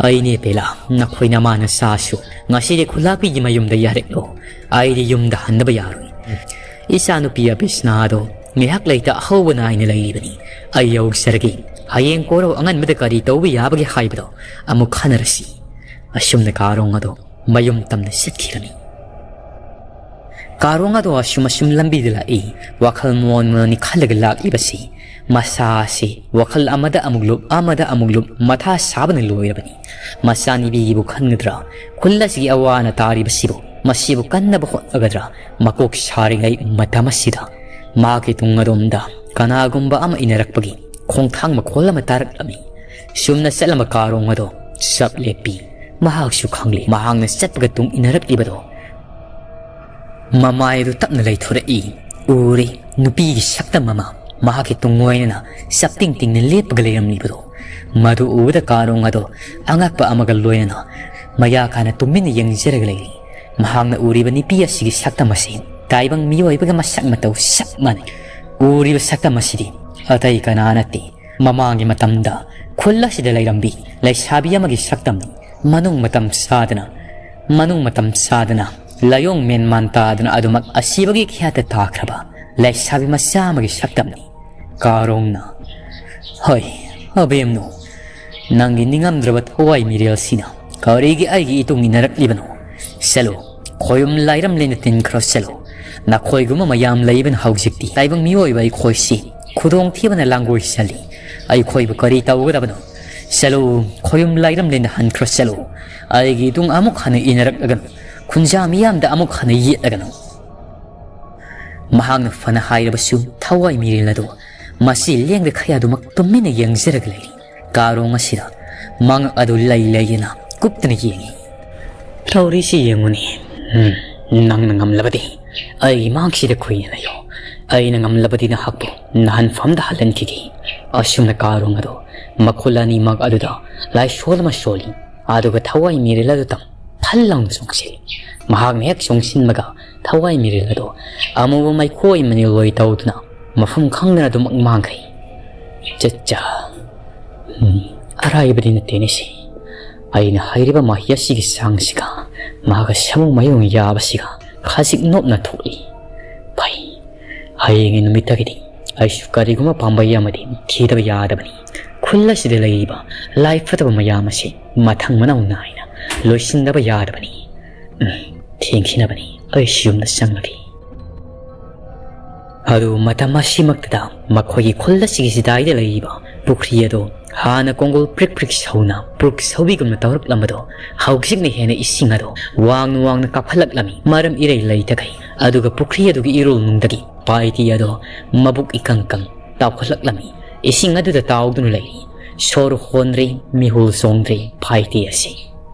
ꯑꯩꯅꯦ ꯄꯦꯂꯥ, ꯅꯈꯣꯏ ꯅꯃꯥ ꯅꯆꯥꯁꯨ ꯉꯁꯤꯗꯤ ꯈꯨꯂꯥꯛꯄꯤꯒꯤ ꯃꯌꯨꯝꯗ ꯌꯥꯔꯛꯂꯣ꯫ ꯑꯩꯗꯤ ꯌꯨꯝꯗ ꯍꯟꯗꯕ ꯌꯥꯔꯣꯏ꯫ ꯏꯆꯥꯅꯨꯄꯤ ꯑꯕꯤꯁꯅꯥꯗꯣ ꯉꯥꯏꯍꯥꯛ ꯂꯩꯇ ꯑꯍꯧꯕ ꯅꯥꯏꯅ ꯂꯩꯔꯤꯕꯅꯤ꯫ ꯑꯩ ꯌꯧꯖꯔꯒꯦ꯫ ꯍꯌꯦꯡ ꯀꯣꯔꯧ ꯑꯉꯟꯕꯗ ꯀꯔꯤ ꯇꯧꯕ ꯌꯥꯕꯒꯦ ꯍꯥꯏꯕꯗꯣ ꯑꯃꯨꯛ ꯈꯟꯅꯔꯁꯤ꯫" ꯑꯁꯨꯝꯅ ꯀꯥꯔꯣꯡ ꯑꯗꯣ ꯃꯌꯨꯝ ꯇꯝꯅ ꯆꯠꯈꯤꯔꯝꯃꯤ꯫ ꯀꯥꯔꯣꯡ ꯑꯗꯣ ꯑꯁꯨꯝ ꯑꯁꯨꯝ ꯂꯝꯕꯤꯗ ꯂꯥꯛꯏ꯫ ꯋꯥꯈꯜ ꯃꯣꯟ ꯃꯣꯟꯅꯤ ꯈꯜꯂꯒ ꯂꯥꯛꯂꯤꯕꯁꯤ꯫ ꯃꯁꯥ ꯑꯁꯤ ꯋꯥꯈꯜ ꯑꯃꯗ ꯑꯃꯨꯛ ꯂꯨꯞ, ꯑꯃꯗ ꯑꯃꯨꯛ ꯂꯨꯞ, ꯃꯊꯥ ꯁꯥꯕꯅ ꯂꯣꯏꯔꯕꯅꯤ꯫ ꯃꯆꯥꯅꯨꯄꯤꯒꯤꯕꯨ ꯈꯟꯒꯗ꯭ꯔꯥ? ꯈꯨꯜ ꯑꯁꯤꯒꯤ ꯑꯋꯥ ꯑꯅꯥ ꯇꯥꯔꯤꯕꯁꯤꯕꯨ, ꯃꯁꯤꯕꯨ ꯀꯟꯅꯕ ꯍꯣꯠꯅꯒꯗ꯭ꯔꯥ? ꯃꯀꯣꯛ ꯁꯥꯔꯤꯉꯩ ꯃꯇꯝ ꯑꯁꯤꯗ ꯃꯍꯥꯛꯀꯤ ꯇꯨꯡ ꯑꯗꯣꯝꯗ ꯀꯅꯥꯒꯨꯝꯕ ꯑꯃ ꯏꯟꯅꯔꯛꯄꯒꯤ ꯈꯣꯡꯊꯥꯡ ꯃꯈꯣꯜ ꯑꯃ ꯇꯥꯔꯛꯂꯝꯃꯤ꯫ ꯆꯨꯝꯅ ꯆꯠꯂꯝꯕ ꯀꯥꯔꯣꯡ ꯑꯗꯣ ꯆꯞ ꯂꯦꯞꯄꯤ꯫ ꯃꯍꯥꯛꯁꯨ ꯈꯪꯂꯦ, ꯃꯍꯥꯛꯅ ꯆꯠꯄꯒ ꯇꯨꯡ ꯏꯟꯅꯔꯛꯂꯤꯕꯗꯣ꯫ ꯃꯃꯥꯏ ꯑꯗꯨ ꯇꯞꯅ ꯂꯩꯊꯣꯔꯛꯏ꯫ ꯎꯔꯦ, ꯅꯨꯄꯤꯒꯤ ꯁꯛꯇꯝ ꯑꯃ ꯃꯍꯥꯛꯀꯤ ꯇꯨꯡ ꯑꯣꯏꯅꯅ ꯆꯞꯇꯤꯡ ꯇꯤꯡꯅ ꯂꯦꯞꯄꯒ ꯂꯩꯔꯝꯂꯤꯕꯗꯣ꯫ ꯃꯗꯨ ꯎꯕꯗ ꯀꯥꯔꯣꯡ ꯑꯗꯣ ꯑꯉꯛꯄ ꯑꯃꯒ ꯂꯣꯏꯅꯅ ꯃꯌꯥ ꯀꯥꯅ ꯇꯨꯃꯤꯟꯅ ꯌꯦꯡꯖꯔꯒ ꯂꯩꯔꯤ꯫ ꯃꯍꯥꯛꯅ ꯎꯔꯤꯕ ꯅꯨꯄꯤ ꯑꯁꯤꯒꯤ ꯁꯛꯇꯝ ꯑꯁꯤ ꯇꯥꯏꯕꯪ ꯃꯤꯑꯣꯏꯕꯒ ꯃꯁꯛ ꯃꯇꯧ ꯆꯞ ꯃꯥꯟꯅꯩ꯫ ꯎꯔꯤꯕ ꯁꯛꯇꯝ ꯑꯁꯤꯗꯤ ꯑꯇꯩ ꯀꯅꯥ ꯅꯠꯇꯦ, ꯃꯃꯥꯡꯒꯤ ꯃꯇꯝꯗ ꯈꯨꯜ ꯑꯁꯤꯗ ꯂꯩꯔꯝꯕꯤ ꯂꯩꯁꯥꯕꯤ ꯑꯃꯒꯤ ꯁꯛꯇꯝꯅꯤ꯫ ꯃꯅꯨꯡ ꯃꯇꯝ ꯆꯥꯗꯅ, ꯃꯅꯨꯡ ꯃꯇꯝ ꯆꯥꯗꯅ, ꯂꯥꯏꯑꯣꯡ ꯃꯦꯟꯃꯥꯟ ꯇꯥꯗꯅ ꯑꯗꯨꯃꯛ ꯑꯁꯤꯕꯒꯤ ꯈ꯭ꯌꯥꯠꯇ ꯇꯥꯈ꯭ꯔꯕ ꯂꯩꯁꯥꯕꯤ ꯃꯆꯥ ꯑꯃꯒꯤ ꯁꯛꯇꯝꯅꯤ꯫ ꯀꯥꯔꯣꯡꯅ, "ꯍꯣꯏ, ꯑꯕꯦꯝꯅꯨ, ꯅꯪꯒꯤ ꯅꯤꯡꯉꯝꯗ꯭ꯔꯕ ꯊꯋꯥꯏ ꯃꯤꯔꯦꯜꯁꯤꯅ ꯀꯔꯤꯒꯤ ꯑꯩꯒꯤ ꯏꯇꯨꯡ ꯏꯟꯅꯔꯛꯂꯤꯕꯅꯣ? ꯆꯠꯂꯨ, ꯈꯣꯌꯨꯝ ꯂꯥꯏꯔꯝ ꯂꯩꯅ ꯇꯤꯟꯈ꯭ꯔꯣ, ꯆꯠꯂꯨ꯫ ꯅꯈꯣꯏꯒꯨꯝꯕ ꯃꯌꯥꯝ ꯂꯩꯕꯅ ꯍꯧꯖꯤꯛꯇꯤ ꯇꯥꯏꯕꯪ ꯃꯤꯑꯣꯏꯕ ꯑꯩꯈꯣꯏꯁꯤ ꯈꯨꯗꯣꯡꯊꯤꯕꯅ ꯂꯥꯡꯒꯣꯏ ꯆꯜꯂꯤ꯫ ꯑꯩꯈꯣꯏꯕꯨ ꯀꯔꯤ ꯇꯧꯒꯗꯕꯅꯣ? "ꯆꯠꯂꯨ, ꯈꯣꯌꯨꯝ ꯂꯥꯏꯔꯝꯂꯦꯅ ꯍꯟꯈ꯭ꯔꯣ ꯆꯠꯂꯨ꯫ ꯑꯩꯒꯤ ꯏꯇꯨꯡ ꯑꯃꯨꯛ ꯍꯟꯅ ꯏꯟꯅꯔꯛꯂꯒꯅꯨ, ꯈꯨꯟꯖꯥ ꯃꯤꯌꯥꯝꯗ ꯑꯃꯨꯛ ꯍꯟꯅ ꯌꯦꯠꯂꯒꯅꯨ"꯫ ꯃꯍꯥꯛꯅ ꯐꯅ ꯍꯥꯏꯔꯕꯁꯨ ꯊꯋꯥꯏ ꯃꯤꯔꯦꯜ ꯑꯗꯨ ꯃꯁꯤ ꯂꯦꯡꯗ ꯈꯌꯥꯗꯨꯃꯛ ꯇꯨꯃꯤꯟꯅ ꯌꯦꯡꯖꯔꯒ ꯂꯩꯔꯤ꯫ ꯀꯥꯔꯣꯡ ꯑꯁꯤꯗ ꯃꯉꯛ ꯑꯗꯨ ꯂꯩ ꯂꯩꯗꯅ ꯀꯨꯞꯇꯅ ꯌꯦꯡꯏ꯫ "ꯇꯧꯔꯤꯁꯤ ꯌꯦꯡꯉꯨꯅꯦ꯫ ꯎꯝ, ꯅꯪꯅ ꯉꯝꯂꯕꯗꯤ ꯑꯩꯒꯤ ꯃꯥꯡꯁꯤꯗ ꯀꯨꯏꯅ ꯂꯩꯌꯣ꯫ ꯑꯩꯅ ꯉꯝꯂꯕꯗꯤ ꯅꯍꯥꯛꯄꯨ ꯅꯍꯟꯐꯝꯗ ꯍꯜꯍꯟꯈꯤꯒꯦ"꯫ ꯑꯁꯨꯝꯅ ꯀꯥꯔꯣꯡ ꯑꯗꯨ ꯃꯈꯨꯜ ꯑꯅꯤꯃꯛ ꯑꯗꯨꯗ ꯂꯥꯏꯁꯣꯜ ꯑꯃ ꯁꯣꯜꯂꯤ꯫ ꯑꯗꯨꯒ ꯊꯋꯥꯏ ꯃꯤꯔꯦꯜ ꯑꯗꯨ ꯇꯝ ꯐꯜ ꯂꯥꯎꯅ ꯆꯣꯡꯁꯤꯜꯂꯤ꯫ ꯃꯍꯥꯛꯅ ꯍꯦꯛ ꯆꯣꯡꯁꯤꯟꯕꯒ ꯊꯋꯥꯏ ꯃꯤꯔꯦꯜ ꯑꯗꯨ ꯑꯃꯨꯕ ꯃꯩꯈꯣꯏ ꯃꯅꯤꯜ ꯑꯣꯏ ꯇꯧꯗꯨꯅ ꯃꯐꯝ ꯈꯪꯗꯅ ꯑꯗꯨꯃꯛ ꯃꯥꯡꯈ꯭ꯔꯦ꯫ ꯆꯠꯆꯥ꯫ ꯎꯝ, ꯑꯔꯥꯏꯕꯗꯤ ꯅꯠꯇꯦꯅꯦ ꯁꯤ꯫ ꯑꯩꯅ ꯍꯩꯔꯤꯕ ꯃꯍꯩ ꯑꯁꯤꯒꯤ ꯆꯥꯡꯁꯤꯒ ꯃꯍꯥꯛꯀ ꯁꯃꯨ ꯃꯥꯌꯣꯡ ꯌꯥꯕꯁꯤꯒ ꯈꯖꯤꯛ ꯅꯣꯞꯅ ꯊꯣꯛꯏ꯫ ꯐꯩ, ꯍꯌꯦꯡꯒꯤ ꯅꯨꯃꯤꯠꯇꯒꯤꯗꯤ ꯑꯩꯁꯨ ꯀꯔꯤꯒꯨꯝꯕ ꯄꯥꯝꯕꯩ ꯑꯃꯗꯤ ꯊꯤꯗꯕ ꯌꯥꯗꯕꯅꯤ꯫ ꯈꯨꯜ ꯑꯁꯤꯗ ꯂꯩꯔꯤꯕ ꯂꯥꯏ ꯐꯠꯇꯕ ꯃꯌꯥꯝ ꯑꯁꯤ ꯃꯊꯪ ꯃꯅꯥꯎ ꯅꯥꯏꯅ ꯂꯣꯏꯁꯤꯟꯗꯕ ꯌꯥꯗꯕꯅꯤ꯫ ꯎꯝ, ꯊꯦꯡꯈꯤꯅꯕꯅꯤ꯫ ꯑꯩꯁꯨ ꯌꯨꯝꯗ ꯆꯪꯂꯒꯦ꯫ ꯑꯗꯨ ꯃꯇꯝ ꯑꯁꯤꯃꯛꯇꯗ ꯃꯈꯣꯏꯒꯤ ꯈꯨꯜ ꯑꯁꯤꯒꯤ ꯆꯤꯗꯥꯏꯗ ꯂꯩꯔꯤꯕ ꯄꯨꯈ꯭ꯔꯤ ꯑꯗꯨ ꯍꯥꯟꯅ ꯀꯣꯡꯒꯣꯜ ꯄ꯭ꯔꯤꯛ ꯄ꯭ꯔꯤꯛ ꯁꯧꯅ ꯄ꯭ꯔꯨꯛ ꯁꯧꯕꯤꯒꯨꯝꯅ ꯇꯧꯔꯛꯂꯝꯕꯗꯨ ꯍꯧꯖꯤꯛꯅ ꯍꯦꯟꯅ ꯏꯁꯤꯡ ꯑꯗꯨ ꯋꯥꯡꯅ ꯋꯥꯡꯅ ꯀꯥꯈꯠꯂꯛꯂꯝꯃꯤ꯫ ꯃꯔꯝ ꯏꯔꯩ ꯂꯩꯇꯈꯩ꯫ ꯑꯗꯨꯒ ꯄꯨꯈ꯭ꯔꯤ ꯑꯗꯨꯒꯤ ꯏꯔꯣꯜꯅꯨꯡꯗꯒꯤ ꯄꯥꯏꯇꯤ ꯑꯗꯨ ꯃꯕꯨꯛ ꯏꯀꯪ ꯀꯪ ꯇꯥꯎꯈꯠꯂꯛꯂꯝꯃꯤ꯫ ꯏꯁꯤꯡ ꯑꯗꯨꯗ ꯇꯥꯎꯗꯨꯅ ꯂꯩꯔꯤ꯫ ꯁꯣꯔ ꯍꯣꯟꯗ꯭ꯔꯦ, ꯃꯤꯍꯨꯜ ꯆꯣꯡꯗ꯭ꯔꯦ ꯄꯥꯏꯇꯤ ꯑꯁꯤ꯫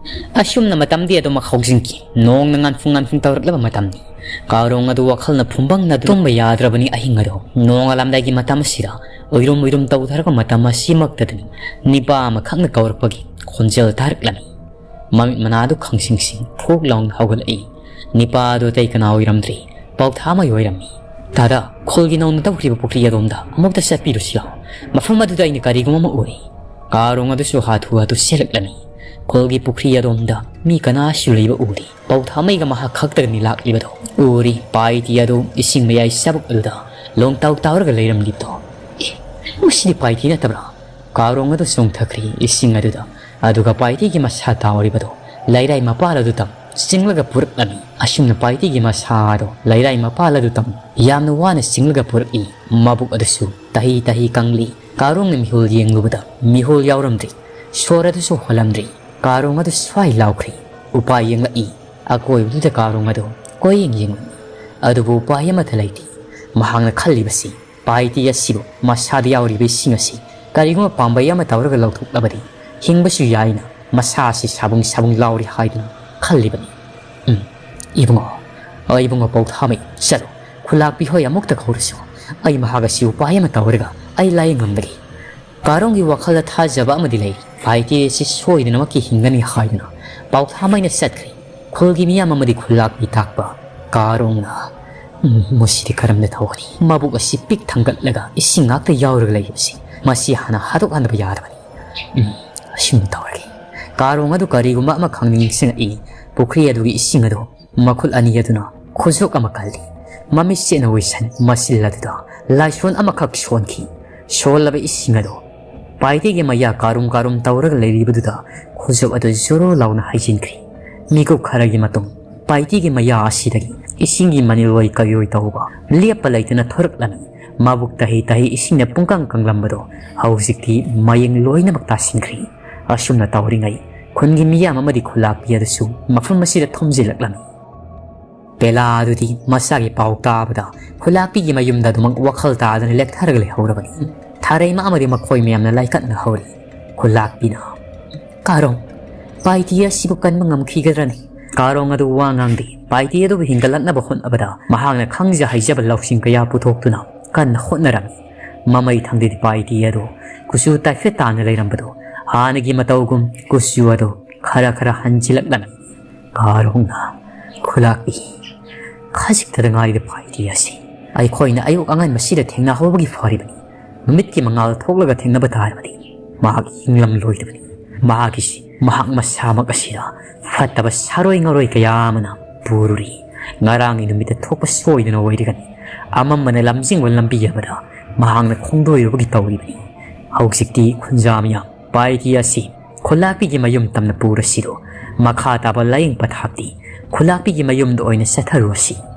ꯑꯁꯨꯝꯅ ꯃꯇꯝꯗꯤ ꯑꯗꯨꯃꯛ ꯍꯧꯖꯤꯟꯈꯤ꯫ ꯅꯣꯡꯅ ꯉꯥꯟꯐꯨꯡ ꯉꯥꯟꯐꯨꯡ ꯇꯧꯔꯛꯂꯕ ꯃꯇꯝꯅꯤ꯫ ꯀꯥꯔꯣꯡ ꯑꯗꯨ ꯋꯥꯈꯜꯅ ꯐꯨꯝꯕꯪꯅ ꯇꯨꯝꯕ ꯌꯥꯗ꯭ꯔꯕꯅꯤ꯫ ꯑꯍꯤꯡ ꯑꯗꯨ ꯅꯣꯡꯉꯥꯜꯂꯝꯗꯥꯏꯒꯤ ꯃꯇꯝ ꯑꯁꯤꯗ ꯎꯏꯔꯨꯝ ꯎꯏꯔꯨꯝ ꯇꯧꯊꯔꯛꯄ ꯃꯇꯝ ꯑꯁꯤꯃꯛꯇꯗꯅꯤ ꯅꯤꯄꯥ ꯑꯃꯈꯛꯅ ꯀꯧꯔꯛꯄꯒꯤ ꯈꯣꯟꯖꯦꯜ ꯇꯥꯔꯛꯂꯝꯃꯤ꯫ ꯃꯃꯤꯠ ꯃꯅꯥꯗꯨ ꯈꯪꯁꯤꯡ ꯁꯤꯡ ꯐꯨꯛ ꯂꯥꯎꯅ ꯍꯧꯒꯠꯂꯛꯏ꯫ ꯅꯤꯄꯥ ꯑꯗꯨ ꯑꯇꯩ ꯀꯅꯥ ꯑꯣꯏꯔꯝꯗ꯭ꯔꯤ, ꯄꯥꯎꯊꯥꯃꯩ ꯑꯣꯏꯔꯝꯃꯤ꯫ "ꯇꯥꯗ, ꯈꯨꯜꯒꯤ ꯅꯧꯅ ꯇꯧꯈ꯭ꯔꯤꯕ ꯄꯨꯈ꯭ꯔꯤ ꯑꯗꯣꯝꯗ ꯑꯃꯨꯛꯇ ꯆꯠꯄꯤꯔꯨꯁꯤ ꯂꯥꯎ꯫ ꯃꯐꯝ ꯑꯗꯨꯗ ꯑꯩꯅ ꯀꯔꯤꯒꯨꯝꯕ ꯑꯃ ꯎꯔꯦ"꯫ ꯀꯥꯔꯣꯡ ꯑꯗꯨꯁꯨ ꯍꯥꯊꯨ ꯍꯥꯊꯨ ꯆꯦꯜꯂꯛꯂꯝꯃꯤ꯫ ꯈꯨꯜꯒꯤ ꯄꯨꯈ꯭ꯔꯤ ꯑꯗꯣꯝꯗ ꯃꯤ ꯀꯅꯥꯁꯨ ꯂꯩꯕ ꯎꯗꯦ꯫ ꯄꯥꯎꯊꯥꯃꯩꯒ ꯃꯍꯥꯛ ꯈꯛꯇꯒꯅꯤ ꯂꯥꯛꯂꯤꯕꯗꯣ꯫ ꯎꯔꯤ ꯄꯥꯏꯇꯤ ꯑꯗꯨ ꯏꯁꯤꯡ ꯃꯌꯥꯏ ꯆꯥꯕꯨꯛ ꯑꯗꯨꯗ ꯂꯣꯡꯇꯥꯎ ꯇꯥꯎꯔꯒ ꯂꯩꯔꯝꯂꯤꯕꯗꯣ꯫ "ꯑꯦ, ꯃꯁꯤꯗꯤ ꯄꯥꯏꯇꯤ ꯅꯠꯇꯕ꯭ꯔꯥ?" ꯀꯥꯔꯣꯡ ꯑꯗꯨ ꯆꯣꯡꯊꯈ꯭ꯔꯤ ꯏꯁꯤꯡ ꯑꯗꯨꯗ꯫ ꯑꯗꯨꯒ ꯄꯥꯏꯇꯤꯒꯤ ꯃꯁꯥ ꯇꯥꯎꯔꯤꯕꯗꯣ ꯂꯩꯔꯥꯏ ꯃꯄꯥꯜ ꯑꯗꯨꯗ ꯆꯤꯡꯂꯒ ꯄꯨꯔꯛꯂꯝꯃꯤ꯫ ꯑꯁꯨꯝꯅ ꯄꯥꯏꯇꯤꯒꯤ ꯃꯁꯥ ꯑꯗꯣ ꯂꯩꯔꯥꯏ ꯃꯄꯥꯜ ꯑꯗꯨꯗ ꯌꯥꯝꯅ ꯋꯥꯅ ꯆꯤꯡꯂꯒ ꯄꯨꯔꯛꯏ꯫ ꯃꯕꯨꯛ ꯑꯗꯨꯁꯨ ꯇꯍꯤ ꯇꯍꯤ ꯀꯪꯂꯤ꯫ ꯀꯥꯔꯣꯡꯅ ꯃꯤꯍꯨꯜ ꯌꯦꯡꯂꯨꯕꯗ ꯃꯤꯍꯨꯜ ꯌꯥꯎꯔꯝꯗ꯭ꯔꯤ꯫ ꯁꯣꯔ ꯑꯗꯨꯁꯨ ꯍꯣꯜꯂꯝꯗ꯭ꯔꯤ꯫ ꯀꯥꯔꯣꯡ ꯑꯗꯨ ꯁ꯭ꯋꯥꯏ ꯂꯥꯎꯈ꯭ꯔꯦ꯫ ꯎꯄꯥꯏ ꯌꯦꯡꯂꯛꯏ꯫ ꯑꯀꯣꯏꯕꯗꯨꯗ ꯀꯥꯔꯣꯡ ꯑꯗꯨ ꯀꯣꯏꯌꯦꯡ ꯌꯦꯡꯂꯝꯃꯤ꯫ ꯑꯗꯨꯕꯨ ꯎꯄꯥꯏ ꯑꯃꯠꯇ ꯂꯩꯇꯦ꯫ ꯃꯍꯥꯛꯅ ꯈꯜꯂꯤꯕꯁꯤ, ꯄꯥꯏꯇꯤ ꯑꯁꯤꯕꯨ ꯃꯁꯥꯗ ꯌꯥꯎꯔꯤꯕ ꯏꯁꯤꯡ ꯑꯁꯤ ꯀꯔꯤꯒꯨꯝꯕ ꯄꯥꯝꯕꯩ ꯑꯃ ꯇꯧꯔꯒ ꯂꯧꯊꯣꯛꯂꯕꯗꯤ ꯍꯤꯡꯕꯁꯨ ꯌꯥꯏꯅ ꯃꯁꯥ ꯑꯁꯤ ꯁꯥꯕꯨꯡ ꯁꯥꯕꯨꯡ ꯂꯥꯎꯔꯤ ꯍꯥꯏꯗꯨꯅ ꯈꯜꯂꯤꯕꯅꯤ꯫ ꯎꯝ, ꯏꯕꯨꯡꯉꯣ, ꯑ, ꯏꯕꯨꯡꯉꯣ ꯄꯧꯊꯥꯃꯩ, ꯆꯠꯂꯨ꯫ ꯈꯨꯂꯥꯛꯄꯤ ꯍꯣꯏ ꯑꯃꯨꯛꯇ ꯀꯧꯔꯁꯨ꯫ ꯑꯩ ꯃꯍꯥꯛ ꯑꯁꯤ ꯎꯄꯥꯏ ꯑꯃ ꯇꯧꯔꯒ ꯑꯩ ꯂꯥꯌꯦꯡꯉꯝꯂꯒꯦ꯫ ꯀꯥꯔꯣꯡꯒꯤ ꯋꯥꯈꯜꯗ ꯊꯥꯖꯕ ꯑꯃꯗꯤ ꯂꯩ꯫ ꯄꯥꯏꯇꯤ ꯑꯁꯤ ꯁꯣꯏꯗꯅꯃꯛꯀꯤ ꯍꯤꯡꯒꯅꯤ ꯍꯥꯏꯗꯨꯅ ꯄꯥꯎꯊꯥꯃꯩꯅ ꯆꯠꯈ꯭ꯔꯦ꯫ ꯈꯨꯜꯒꯤ ꯃꯤꯌꯥꯝ ꯑꯃꯗꯤ ꯈꯨꯜꯂꯥꯛꯄꯤ ꯇꯥꯛꯄ ꯀꯥꯔꯣꯡꯅ, "ꯎꯝ, ꯃꯁꯤꯗꯤ ꯀꯔꯝꯅ ꯇꯧꯒꯅꯤ? ꯃꯕꯨꯛ ꯑꯁꯤ ꯄꯤꯛ ꯊꯪꯒꯠꯂꯒ ꯏꯁꯤꯡ ꯉꯥꯛꯇ ꯌꯥꯎꯔꯒ ꯂꯩꯔꯤꯕꯁꯤ, ꯃꯁꯤ ꯍꯥꯟꯅ ꯍꯥꯠꯇꯣꯛꯍꯟꯗꯕ ꯌꯥꯔꯕꯅꯤ꯫ ꯎꯝ, ꯑꯁꯨꯝꯅ ꯇꯧꯔꯒꯦ꯫" ꯀꯥꯔꯣꯡ ꯑꯗꯨ ꯀꯔꯤꯒꯨꯝꯕ ꯑꯃꯈꯛ ꯅꯤꯡꯁꯤꯡꯂꯛꯏ꯫ ꯄꯨꯈ꯭ꯔꯤ ꯑꯗꯨꯒꯤ ꯏꯁꯤꯡ ꯑꯗꯨ ꯃꯈꯨꯠ ꯑꯅꯤ ꯑꯗꯨꯅ ꯈꯨꯖꯣꯞ ꯑꯃ ꯀꯜꯂꯤ꯫ ꯃꯃꯤꯠ ꯁꯦꯠꯅ ꯎꯏꯁꯟ ꯃꯆꯤꯜ ꯑꯗꯨꯗ ꯂꯥꯏꯁꯣꯟ ꯑꯃꯈꯛ ꯁꯣꯟꯈꯤ꯫ ꯁꯣꯜꯂꯕ ꯏꯁꯤꯡ ꯑꯗꯨ ꯄꯥꯏꯇꯤꯒꯤ ꯃꯌꯥ ꯀꯥꯔꯨꯝ ꯀꯥꯔꯨꯝ ꯇꯧꯔꯒ ꯂꯩꯔꯤꯕꯗꯨꯗ ꯈꯨꯖꯣꯞ ꯑꯗꯨ ꯖꯣꯔꯣ ꯂꯥꯎꯅ ꯍꯩꯖꯤꯟꯈ꯭ꯔꯤ꯫ ꯃꯤꯀꯨꯞ ꯈꯔꯒꯤ ꯃꯇꯨꯡ ꯄꯥꯏꯇꯤꯒꯤ ꯃꯌꯥ ꯑꯁꯤꯗꯒꯤ ꯏꯁꯤꯡꯒꯤ ꯃꯅꯤꯜ ꯑꯣꯏ ꯀꯩꯑꯣꯏ ꯇꯧꯕ ꯂꯦꯞꯄ ꯂꯩꯇꯅ ꯊꯣꯔꯛꯂꯝꯃꯤ꯫ ꯃꯕꯨꯛ ꯇꯍꯤ ꯇꯍꯤ ꯏꯁꯤꯡꯅ ꯄꯨꯡꯀꯪ ꯀꯪꯂꯝꯕꯗꯣ ꯍꯧꯖꯤꯛꯇꯤ ꯃꯌꯦꯡ ꯂꯣꯏꯅꯃꯛ ꯇꯥꯁꯤꯟꯈ꯭ꯔꯤ꯫ ꯑꯁꯨꯝꯅ ꯇꯧꯔꯤꯉꯩ ꯈꯨꯟꯒꯤ ꯃꯤꯌꯥꯝ ꯑꯃꯗꯤ ꯈꯨꯂꯥꯛꯄꯤ ꯑꯗꯨꯁꯨ ꯃꯐꯝ ꯑꯁꯤꯗ ꯊꯨꯝꯖꯤꯜꯂꯛꯂꯝꯃꯤ꯫ ꯄꯦꯂꯥ ꯑꯗꯨꯗꯤ ꯃꯁꯥꯒꯤ ꯄꯥꯎ ꯇꯥꯕꯗ ꯈꯨꯂꯥꯛꯄꯤꯒꯤ ꯃꯌꯨꯝꯗ ꯑꯗꯨꯃꯛ ꯋꯥꯈꯜ ꯇꯥꯗꯅ ꯂꯦꯛꯊꯔꯒ ꯂꯩꯍꯧꯔꯕꯅꯤ꯫ ꯊꯥꯔꯩꯃ ꯑꯃꯗꯤ ꯃꯈꯣꯏ ꯃꯌꯥꯝꯅ ꯂꯥꯏꯀꯠꯅꯍꯧꯔꯤ꯫ ꯈꯨꯂꯥꯛꯄꯤꯅ, "ꯀꯥꯔꯣꯡ, ꯄꯥꯏꯇꯤ ꯑꯁꯤꯕꯨ ꯀꯟꯕ ꯉꯝꯈꯤꯒꯗ꯭ꯔꯅꯤ?" ꯀꯥꯔꯣꯡ ꯑꯗꯨ ꯋꯥ ꯉꯥꯡꯗꯦ꯫ ꯄꯥꯏꯇꯤ ꯑꯗꯨꯕꯨ ꯍꯤꯡꯒꯠꯂꯛꯅꯕ ꯍꯣꯠꯅꯕꯗ ꯃꯍꯥꯛꯅ ꯈꯪꯖ ꯍꯩꯖꯕ ꯂꯧꯁꯤꯡ ꯀꯌꯥ ꯄꯨꯊꯣꯛꯇꯨꯅ ꯀꯟꯅ ꯍꯣꯠꯅꯔꯝꯃꯤ꯫ ꯃꯃꯩ ꯊꯪꯗꯗꯤ ꯄꯥꯏꯇꯤ ꯑꯗꯨ ꯀꯨꯆꯨ ꯇꯥꯏꯐꯦꯠ ꯇꯥꯅ ꯂꯩꯔꯝꯕꯗꯨ ꯍꯥꯟꯅꯒꯤ ꯃꯇꯧꯒꯨꯝ ꯀꯨꯆꯨ ꯑꯗꯨ ꯈꯔ ꯈꯔ ꯍꯟꯖꯤꯜꯂꯛꯂꯝꯃꯤ꯫ ꯀꯥꯔꯣꯡꯅ ꯈꯨꯂꯥꯛꯄꯤ, ꯈꯖꯤꯛꯇꯗ ꯉꯥꯏꯔꯤꯕ ꯄꯥꯏꯇꯤ ꯑꯁꯤ ꯑꯩꯈꯣꯏꯅ ꯑꯌꯨꯛ ꯑꯉꯟꯕꯁꯤꯗ ꯊꯦꯡꯅꯍꯧꯕꯒꯤ ꯐꯔꯤꯕꯅꯤ꯫ ꯅꯨꯃꯤꯠꯀꯤ ꯃꯉꯥꯜ ꯊꯣꯛꯂꯒ ꯊꯦꯡꯅꯕ ꯇꯥꯔꯕꯗꯤ ꯃꯍꯥꯛ ꯍꯤꯡꯂꯝꯂꯣꯏꯗꯕꯅꯤ꯫ ꯃꯍꯥꯛꯀꯤꯁꯤ, ꯃꯍꯥꯛ ꯃꯁꯥꯃꯛ ꯑꯁꯤꯗ ꯐꯠꯇꯕ ꯁꯥꯔꯣꯏ ꯉꯥꯔꯣꯏ ꯀꯌꯥ ꯑꯃꯅ ꯄꯨꯔꯨꯔꯤ꯫ ꯉꯔꯥꯡꯒꯤ ꯅꯨꯃꯤꯠꯇ ꯊꯣꯛꯄ ꯁꯣꯏꯗꯅ ꯑꯣꯏꯔꯒꯅꯤ꯫ ꯑꯃꯝꯕꯅ ꯂꯝꯖꯤꯡꯕ ꯂꯝꯕꯤ ꯑꯃꯗ ꯃꯍꯥꯛꯅ ꯈꯣꯡꯗꯣꯏꯔꯨꯕꯒꯤ ꯇꯧꯔꯤꯕꯅꯤ꯫ ꯍꯧꯖꯤꯛꯇꯤ ꯈꯨꯟꯖꯥ ꯃꯤꯌꯥꯝ ꯄꯥꯏꯇꯤ ꯑꯁꯤ ꯈꯨꯂꯥꯛꯄꯤꯒꯤ ꯃꯌꯨꯝ ꯇꯝꯅ ꯄꯨꯔꯁꯤꯔꯣ? ꯃꯈꯥ ꯇꯥꯕ ꯂꯥꯏꯌꯦꯡ ꯄꯊꯥꯞꯇꯤ ꯈꯨꯂꯥꯛꯄꯤꯒꯤ ꯃꯌꯨꯝꯗ ꯑꯣꯏꯅ ꯆꯠꯊꯔꯨꯔꯁꯤ꯫